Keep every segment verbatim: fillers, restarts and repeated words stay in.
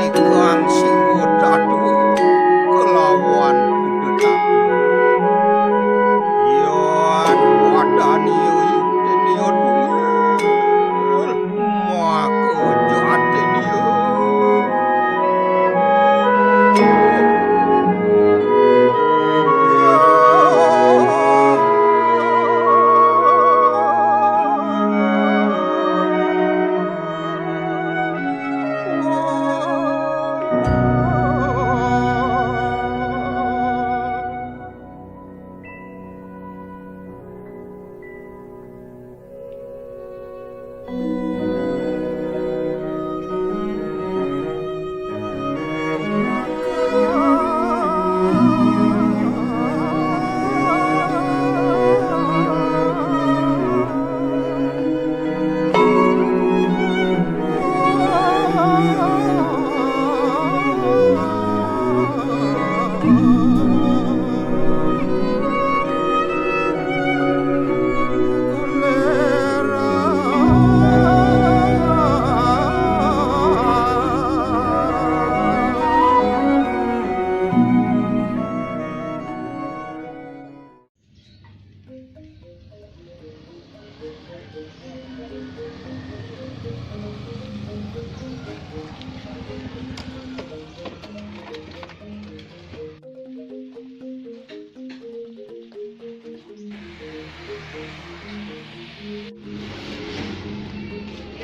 Kang Siwa Tatu kelawan Kuda Tatu. Yan wadani, yan tunggal, maka jati dia.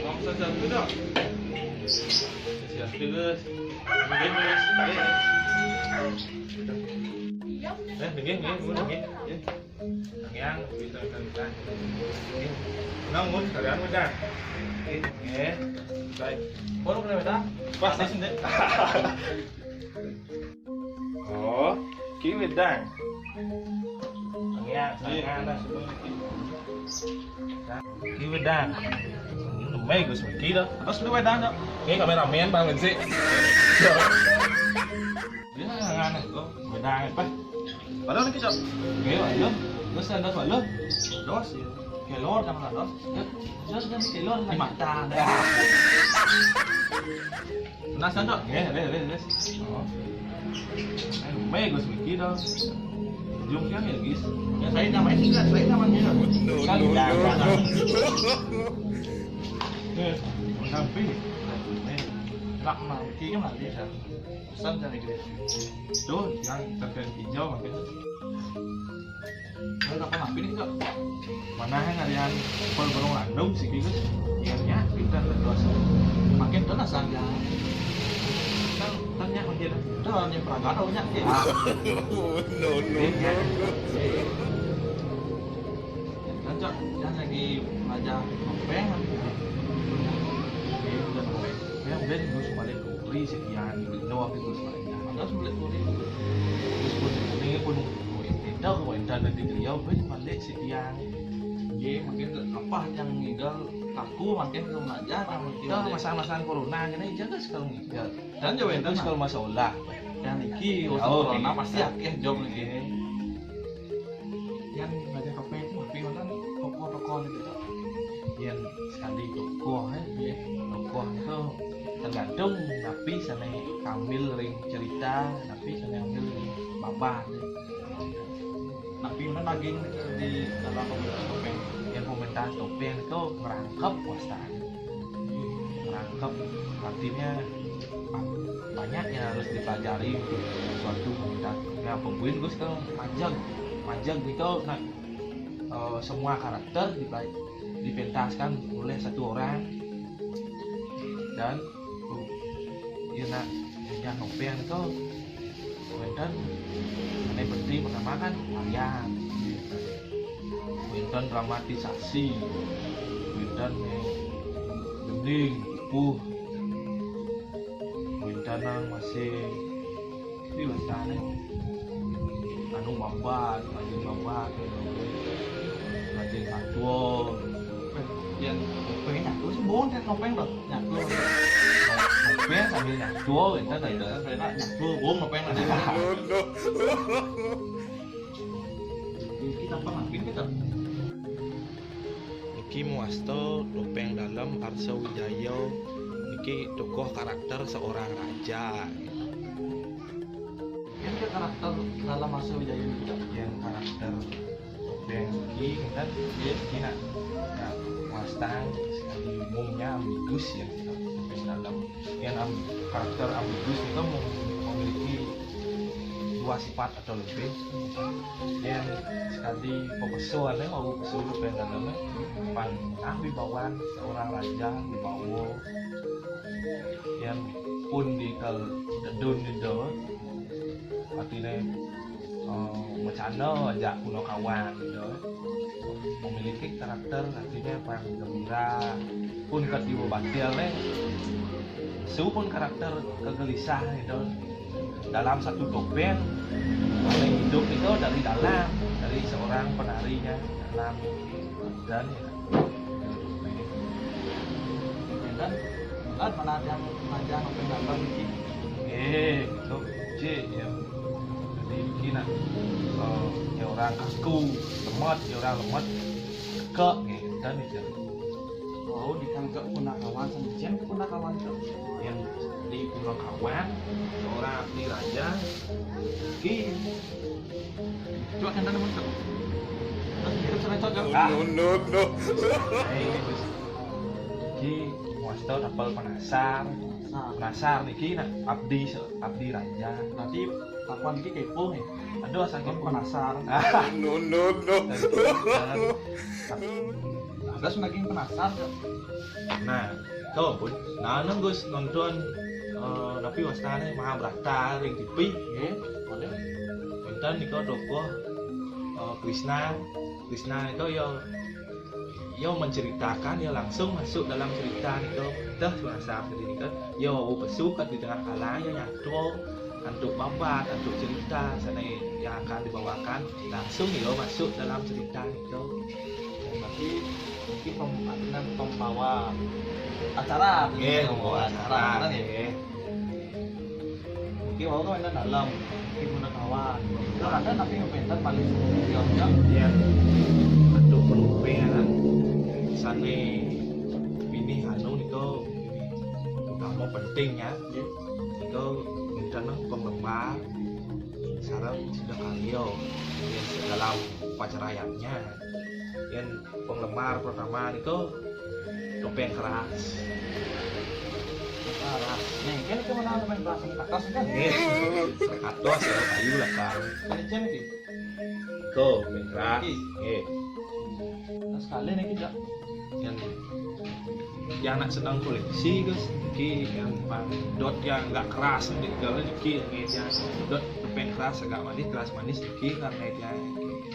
Bangsa satu dah. Siap, terus. Begini, terus. Eh, begini, begini, begini. Yang, yang, bisa, bisa, bisa. Nang mun kalian udah. Eh, baik. Baru kena beda. Pas di sini. Oh, kiwi dang. Iya, iya. Kiwi dang. Ini bagus, Miki dah. Terus lu wedang, Cok? Ini kameramen, Bang, sih. Dia nggak aneh, kok. Wedang apa? Padahal ini, Cok. Iya, iya. Terus ada apa, lo? Dos, ya. Kelor, sama dos. Ya, terus kan kelor, di mata. Penasaran, Cok? Nggih, wis, wis, wis. Oh. Eh, bagus, Miki, to. Jung Hyang ya, guys. Ya, saya namanya juga, saya namanya juga. Kan, no, no, no. Eh, sampai. Eh, nak, nah, Miki kan lagi, ya. Pesan dari, guys. Tuh, yang terkait hijau, makanya. Ayo, kapan napi nih, Cok? Mana yang ngarian pol burung landung sih, gitu? Iya, nya, pinter, terus. Makin terus aja. Kan, kan, nya, makin terus, nya, peragatan, nya, ya. No, no, no, no. Kan, Cok, kan lagi ngajak ngepeng, kan? Iya, udah ngepeng. Ya, udah, gue balik ke Uri, sekian, gitu, waktu itu sebenarnya. Ada sulit, Uri. Terus, gue, ini pun, gue, tidak, gue, internet di Riau, gue, balik, sekian. Iya, mungkin apa yang ngidol, aku mungkin belum aja, nah, mungkin itu ada. Masalah-masalah corona, ini jaga sekali ngidol. Dan juga itu enten, kalau masalah. Yang iki, oh, corona, oke. Pasti akeh job lagi. Iya. Yang ngajak topeng itu, tapi kan toko-toko gitu. Yang sekali toko, eh. Iya. Toko itu tergantung, tapi sana ambil ring cerita, tapi sana ambil ring babah. Tapi mana lagi di dalam komunitas topeng? Yang komunitas topeng itu merangkap, wasta. Merangkap, artinya banyak yang harus dipelajari untuk suatu komunitas. Nah, pembuin gue sekarang majag, majag gitu, nah, eh, semua karakter dipa-, dipentaskan oleh satu orang. Dan, uh, ya, nak, yang topeng itu wénten, anu penting pertama kan wayang. Wénten dramatisasi, wénten, eh, gending, pupuh, wénten nang masih, di wastane, anu, mabat, rajin mabat, rajin satwa. Yang pengen nyatu sih, bon, kan, pengen, Bang. Nyatu. Pengen sambil nyatu, kan, ada. Pengen nyatu, bon, pengen ada. Kita pernah, kita. Niki muasta topeng dalem Arsa Wijaya, Iki tokoh karakter seorang raja. Kan ke karakter dalam masa Wijaya itu, yang karakter Topeng iki kan, ya, iki nak, nak wastang sekali umumnya ambigus ya, Topeng Dalam. Yang am-, karakter ambigus itu mem-, memiliki dua sifat atau lebih. Yang sekali pepeso ada, mau peso Topeng Dalam, pan, ah, wibawan seorang raja, wibawa. Yang pun di kal-, dedun di do, artinya, eh, macana aja punakawan gitu. Memiliki karakter artinya paling gembira. Pun ketiwa batil nih, su pun karakter kegelisah gitu. Dalam satu topeng, paling hidup itu dari dalam, dari seorang penarinya dalam dan ya. Dan kan mana ada yang, ada yang pendapat iki. Eh, itu C ya. Jadi iki nak, eh, ya orang kaku, lemot, ya orang lemot, kekek gitu kan itu. Oh, dikangkek punakawan sama Jen, punakawan tuh. Yang di punakawan, seorang abdi raja, ki. Coba kan tadi muncul. Terus hidup sama cocok. Ah. No, no, no. Eh, ini terus. Ki, wasta tapal penasar. Nah. Penasar niki nak abdi se-, abdi raja. Berarti apa niki kepo nih? Aduh, asal kepo. Penasar. Ah. No, no, no. Terus makin penasar, Cok. Nah, tuh, Bun. Nah, nang Gus nonton, eh, napi wastane Mahabharata ring T V. Nggih, boleh. Enten nika tokoh, eh, Krishna. Krishna nika ya, ya menceritakan, ya langsung masuk dalam cerita nika. Dah bahasa tadi nika. Ya wau pesu kat di tengah kala ya nyatwa antuk babat, antuk cerita sane yang akan dibawakan langsung ya masuk dalam cerita nika. Berarti iki pem-, artinya pembawa acara. Nggih, pembawa acara, nggih. Iki wau kan enten dalam, iki punakawan. Itu ada tapi yang pentas paling senior kan? Iya. Aduh, peluping kan. Sane pinih anu nika utama penting ya. Iya. Nika enten penggemar sareng Sidakarya. Ya, dalam upacara yadnya. Yen penggemar pertama niku topeng keras. Keras. Nih, kan itu mana topeng keras, ini katos kan? Nggih. Katos ya, kayu lah kan. Ini Jen iki. Go, topeng keras. Iki. Nggih. Terus kali niki, Cok. Yang, yang nak senang koleksi, Gus. Iki yang pang dot yang agak keras nih, kalau iki yang dot topeng keras agak manis, keras manis iki kan dia.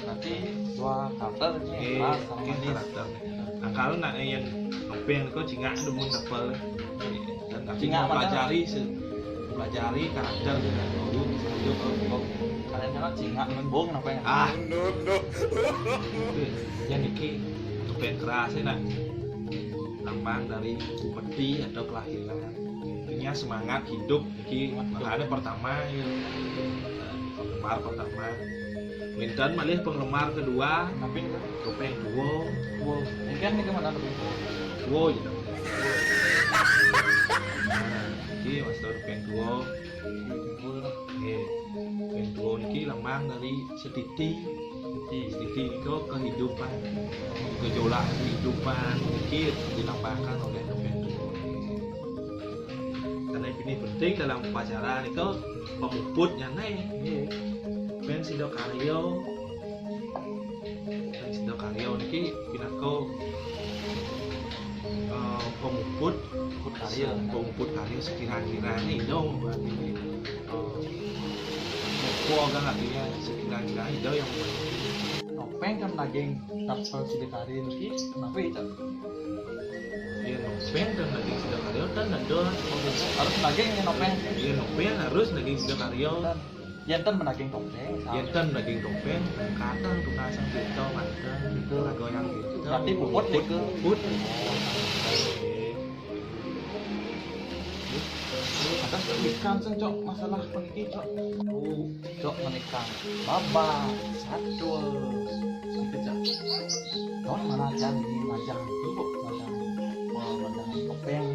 Berarti dua karakter iki, nggih, keras sama nggih, manis. Karakter. Nah, kalau nak yang topeng kok cingak demen tepel. Dan tapi cingak mempelajari se-, mempelajari karakter dengan dulu, sebelum kalau kok kalian kan cingak membong apa ya? Ah, no, no. Yang iki topeng keras nak lambang dari upeti atau kelahiran. Artinya semangat hidup. Iki makanya pertama ya, eh, penggemar pertama. Minten malih penggemar kedua. Tapi topeng tua. Wow. Mungkin ini kemana topeng tua? Tua ya. Nah, iki Mas topeng tua. Nggih. Topeng tua niki lambang dari setiti. Setiti. Setiti itu kehidupan. Gejolak kehidupan niki dilambangkan oleh topeng tua. Karena ini penting dalam upacara niku pemuputnya nih. Nggih. Pen Sidakarya. Pen Sidakarya niki pinaka, eh, pemuput, pemuput karya. Pemuput karya sekira-kirane Ida berarti, eh, apa kan artinya sekira-kirane Ida yang membantu. Topeng kan daging tapal Sidakarya niki, kenapa itu? Ya, topeng kan daging Sidakarya kan ada. Harus daging ya topeng. Ya, topeng harus daging Sidakarya. Dan yen ten menaging topeng, yen ten menaging topeng, kadang tukasang cerita manten, gitu, lagu yang gitu. Berarti puput, puput, niku. Puput. Atas ikan sen, Cok, masalah puniki, Cok. Oh, Cok, menikah. Baba, satu. Gitu, Cok. Kawan mana aja ini majang, tuh, majang, majang topeng.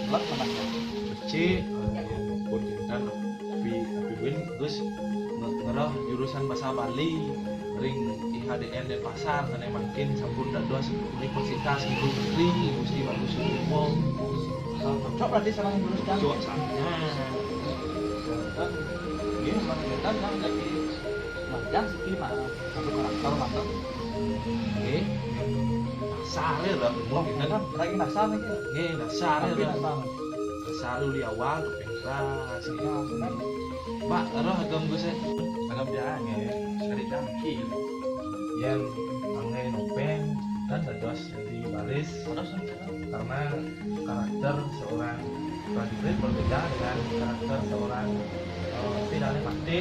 Becik, eh, yang pun kinten, tapi, tapi Win, terus nge-, ngeroh jurusan bahasa Bali, ring I H D N Denpasar, karena makin sampun dados universitas Ibu Menteri, Gusti Bagus Sutopo. Cocok berarti sama yang jurusan. Cocok, sama. Nah. Kan, gini, mana kita kan lagi magang sih, mah. Satu karakter mantap. Nggih. Dasar ya lah, mungkin kan. Lagi dasar nih. Nggih, dasar ya. Tapi lah. Dasar. Dasar di awal topeng keras. Iya, kan. Pak, roh agam gue sih. Agam dia nggih. Sekali jam ki. Yang angge nopeng kan dados di baris. Terus, terus. Karena karakter seorang prajurit berbeda dengan karakter seorang, eh, tidak mati.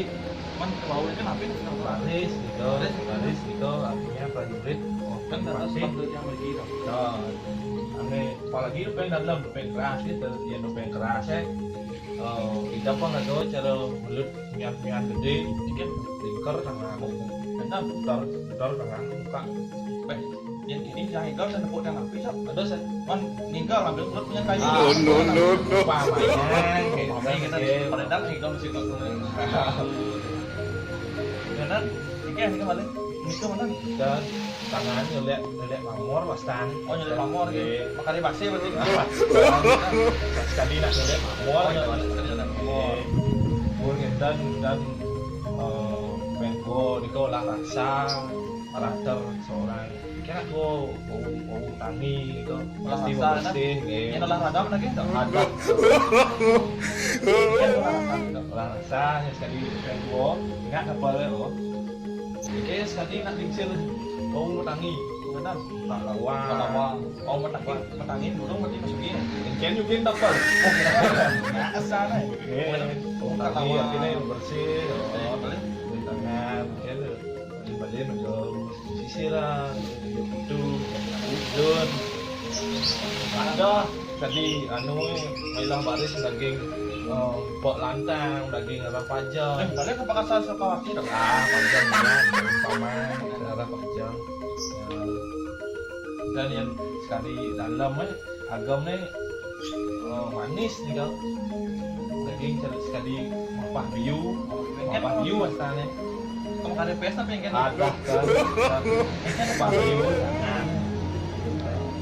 Cuman kalau itu kenapa itu? Baris gitu, baris gitu, artinya prajurit. Oh, kan nggak tahu mati. Sepatu yang lagi itu. Nah, aneh, apalagi lu pengen dalam, lu pengen keras gitu, ya lu pengen keras ya. Eh, kita apa nggak tahu cara mulut nyan-nyan gede, ini kan lingkar tangan, dan putar, putar tangan, buka. Eh, yang ini jangan hingga saya nepuk dan api, Sob. Ada saya. Man, hingga ambil mulut punya kayu. Ah. No, no, no, no. Pamanya, pamanya kita pada datang hingga mesti kau. Kanan, hingga, hingga mana? Hingga mana? Dan tangan ngeliat, ngeliat pamor, wastan. Oh, ngeliat pamor, ya. Iya. Makanya basi berarti. Sekali nak ngeliat pamor. Oh, iya, sekali ngeliat pamor. Iya. Mun ngeten, dan, eh, mengko nika olah rasa, karakter seorang. Kira tua, bau, bau tangi gitu. Olah rasa, pasti bersih, nggih. Yang olahraga mana lagi? Ada. Yang olahraga gitu. Olah rasa, yang sekali mengko, ingat apa ya, oh? Oke, sekali nak dingsir, bau tangi. Benar. Tak lawang. Tak lawang. Bau tangi, tangi dulu mesti masukin. Encen juga tak apa. Oh, kira. Asal, eh. Oke. Bau tangi, lawang. Artinya yang bersih, oh. Bersih, boleh. Cuci tangan, oke. Balik-balik, sisiran, itu, udun. Ada tadi, anu, mailah baris daging, eh, pok lantang, daging arah pajang. Eh, balik ke Pakasar Sukawati dong. Ah, pajang, ya, umpama, arah pajang. Ya. Dan yang sekali dalam, eh, agam ni, oh, manis ni kau. Daging cer-, sekali mapah biu, mapah biu asalnya. Kamu kada pesta pengen. Ada kan, kan. Mapah biu tangan.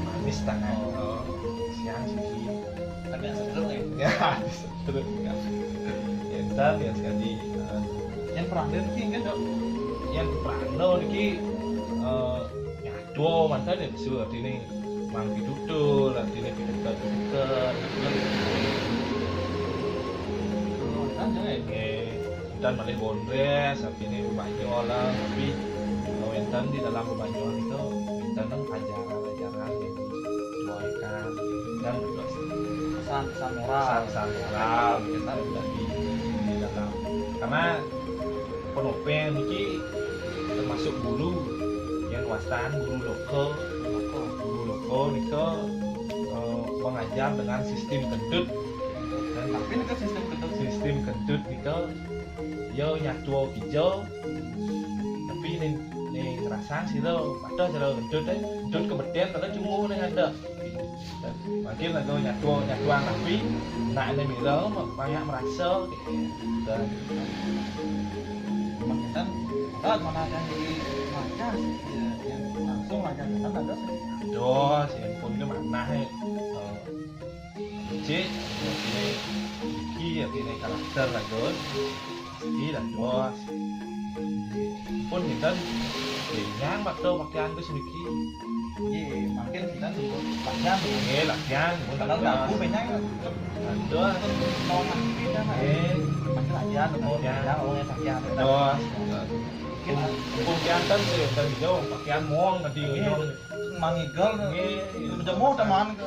Manis tangan. Oh. Siang sih. Tapi yang seru ya. Ya, seru kan. Ya, ntar ya sekali. Yang peranan sih enggak, Dok? Yang peranan ni, eh, Dua mantan ya, su, artine mang pitutur, artine pitutur-pitutur. Wonten malih wondres, artine bebanyol lah, tapi wonten di dalam bebanyol itu wonten ajaran-ajaran yang dituaikan dan juga pesan-pesan moral. Pesan-pesan moral, gitu, dari, di dalam. Karena penopeng niki termasuk guru yang wastan guru loka. Guru loka nika, eh, mengajar dengan sistem kentut. Dan tapi nika sistem kentut. Sistem kentut nika ya nyatua kija, tapi ning, ning ngrasang sira, padha sira kentut, eh, kentut kebeten, padha cuma ning ada. Mungkin lagu nyatua, nyatua tapi nak ada mira, banyak merasa gitu. Dan makan, ah, mana ada yang di wajah, ya, yang langsung wajah kan ada sih. Aduh, si pun ke mana, eh? Cik, ini, ini karakter lagu. Pasti lah, Bos. Pun ngeten, benyang waktu pakaian bos niki. Iya, makin kita nunggu pakaian. Iya, pakaian, pun kalau pakaian. Aku benyang, aduh, mau makin kan. Iya. Makin latihan, mau latihan, mau pakaian. Aduh. Pun, pun kianten sih, kan jauh pakaian mong tadi. Iya. Mangigel. Iya. Udah mau teman.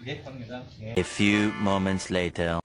Iya, kan ngeten. A few moments later.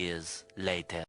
Years later.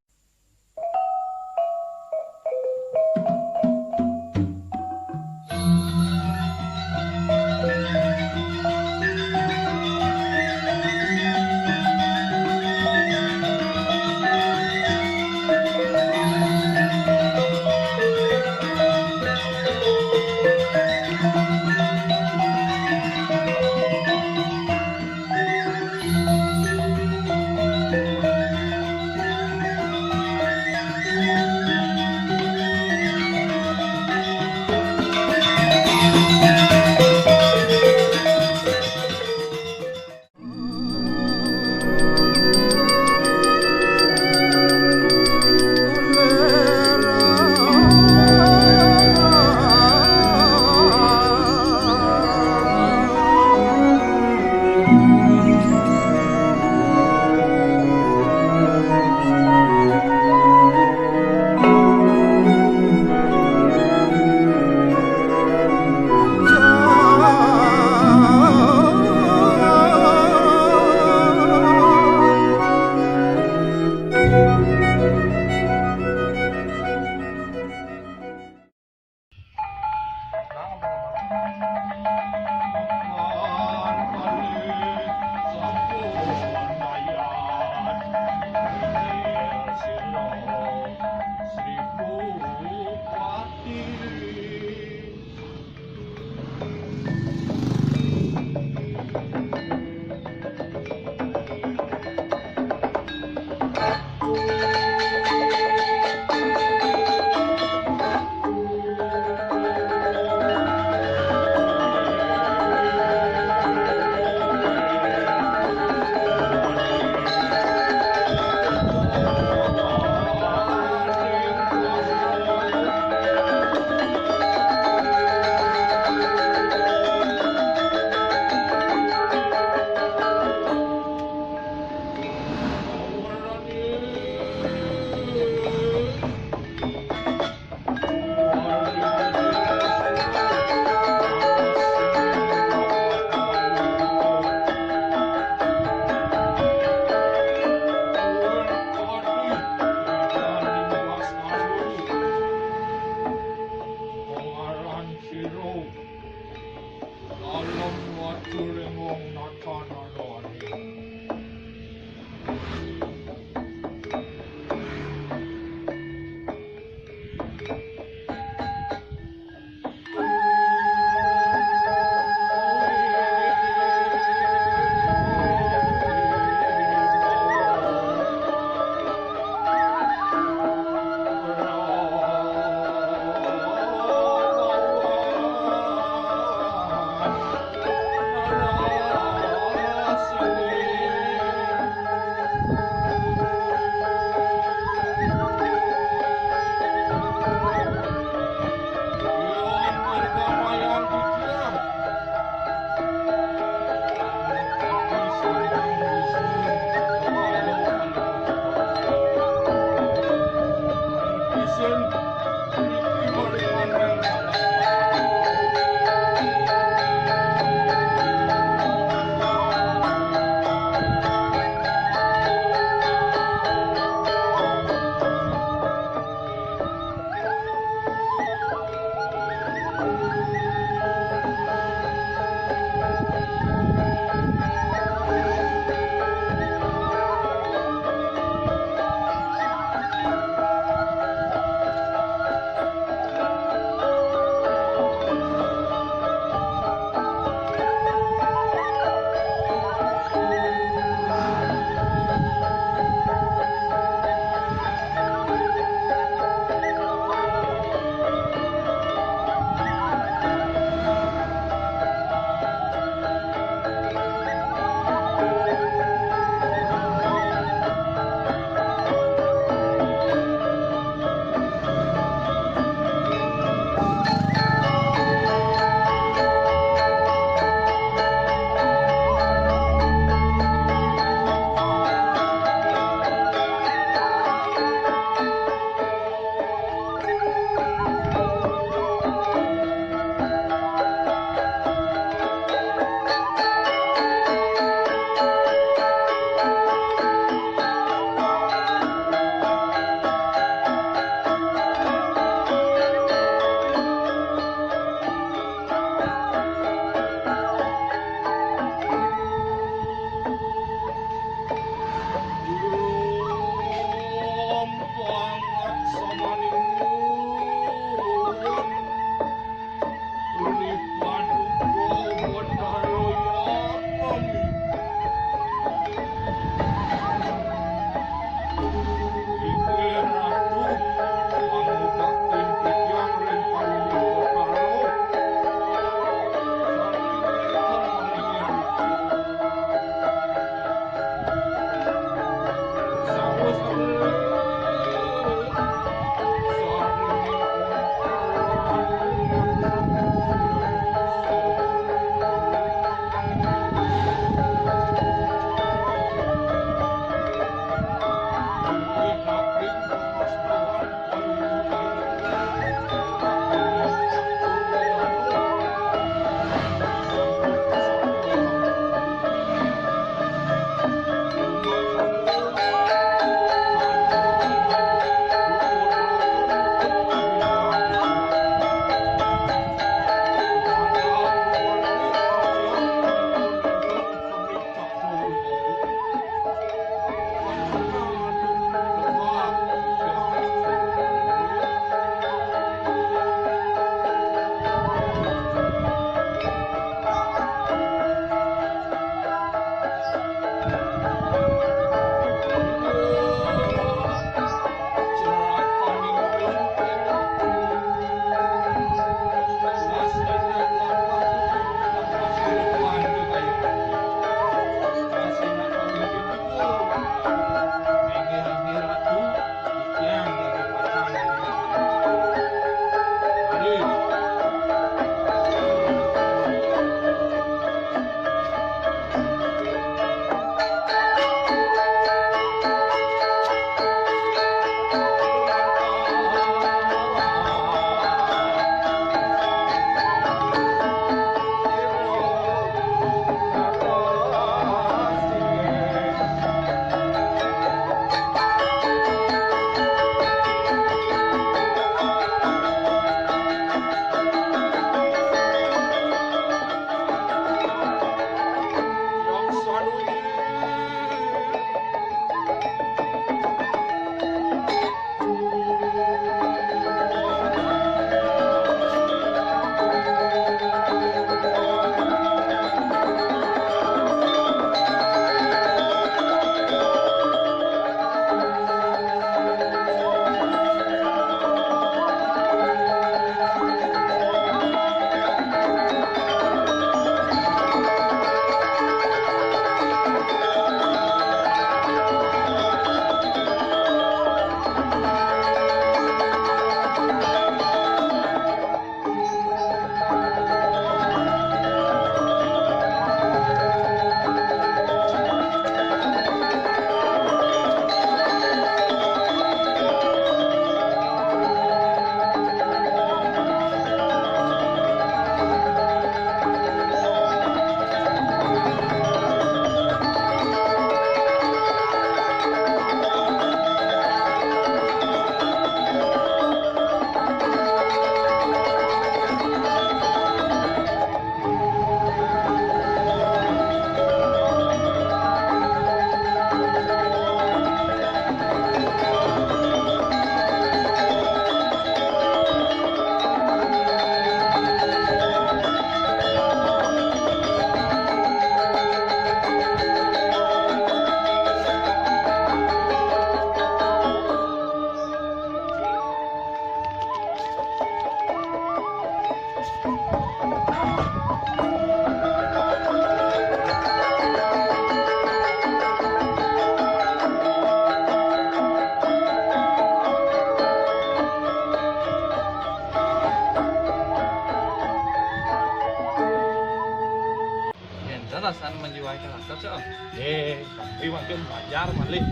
Cocok. Eh, tapi makin wajar malih.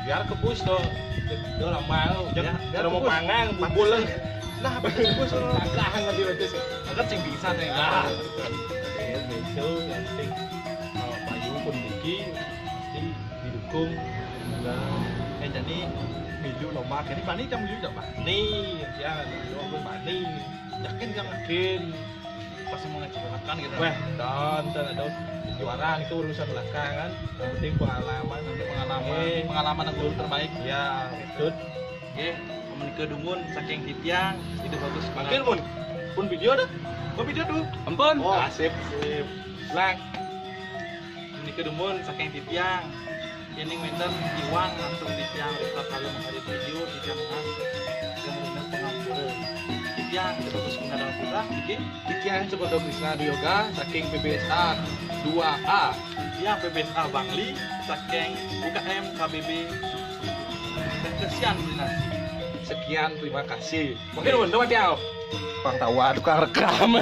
Biar kebus to. Yo lama. Ya, biar mau kebus. Mangan, bubul. Nah, apa kebus? Kagak lagi berarti sih. Kan sing bisa nih. Nah, betul. Oke, besok yang sing, eh, payu pun iki, mesti didukung. Nah, eh, jadi milu lomba. Jadi pani jam milu jam pani. Ya, aku pani. Yakin kan? Yakin. Pasti mau ngecewakan gitu. Wah, tonton atau juara itu urusan belakangan. Yang penting pengalaman. Yang penting pengalaman. Eh. Pengalaman yang dulu terbaik. Ya, betul. Oke, menikah dumun saking titiang itu bagus banget. Makin pun, pun video dah. Pun video tuh. Ampun. Oh, sip, sip. Lang. Menikah dumun saking titiang. Ini wénten iwang langsung titiang Rifat kalau mengalir video titiang mas. Yang benar pengampura. Titiang itu bagus mengenal kita. Iki. Titiang Sukodo Krisna Yoga saking P B S A dua A. Titiang P B S A Bangli saking U K M K B B. Kesian Brinasi. Sekian, terima kasih. Mungkin untuk Tiau. Pang tawa tukang rekam.